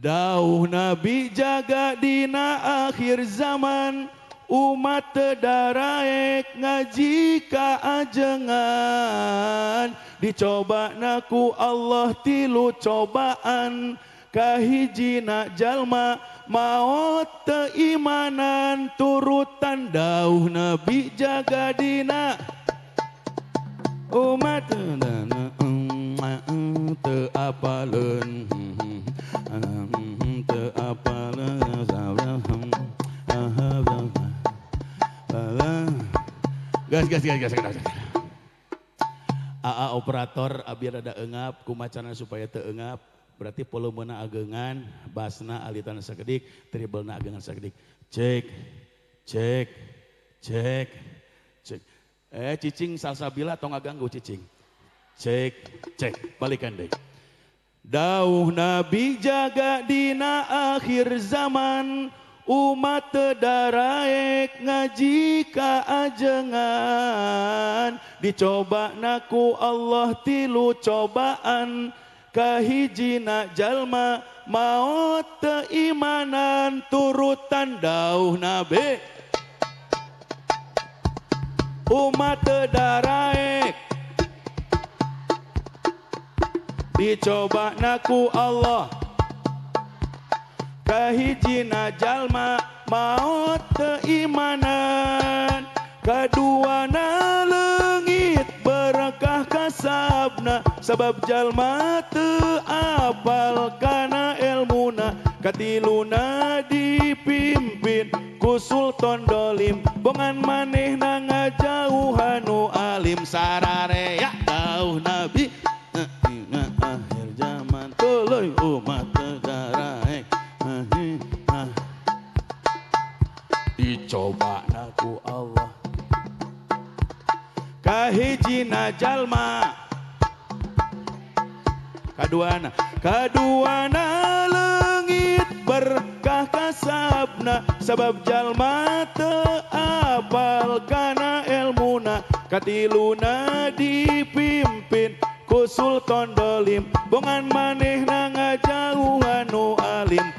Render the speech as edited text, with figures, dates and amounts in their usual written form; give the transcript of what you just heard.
Dauh Nabi jaga dina akhir zaman umat teu daraek ngaji kaajengan dicoba naku Allah tilu cobaan kahijina jalma maot teu imanan turutan dauh Nabi jaga dina umat teu apaleun teu apaleun. Gas gas gas gas gas. AA operator abi rada engap kumacana supaya teu engap berarti volumena agengan basna alitan sakedik triplena agengan sakedik. Cek cek cek cek. Cicing salsabila tong ngaganggu cicing. Cek cek balikan deui. Dauh Nabi jaga dina akhir zaman umat teu daraek ngaji kaajengan dicoba naku Allah tilu cobaan kahijina jalma maot teu imanan turutan dauh Nabi umat teu daraek dicoba naku Allah kahijina jalma maot teu imanan kaduana leungit berkah kasabna sabab jalma teu apal kana elmuna katiluna dipimpin ku sultan dolim bongan manehna ngajauhan nu alim sararea dauh Nabi akhir zaman tuluy umat teu daraek dicoba naku Allah kahijina jalma kaduana kaduana leungit berkah kasabna sabab jalma teu apal kana elmuna katiluna dipimpin ku sultan dolim bongan manehna ngajauhan nu alim.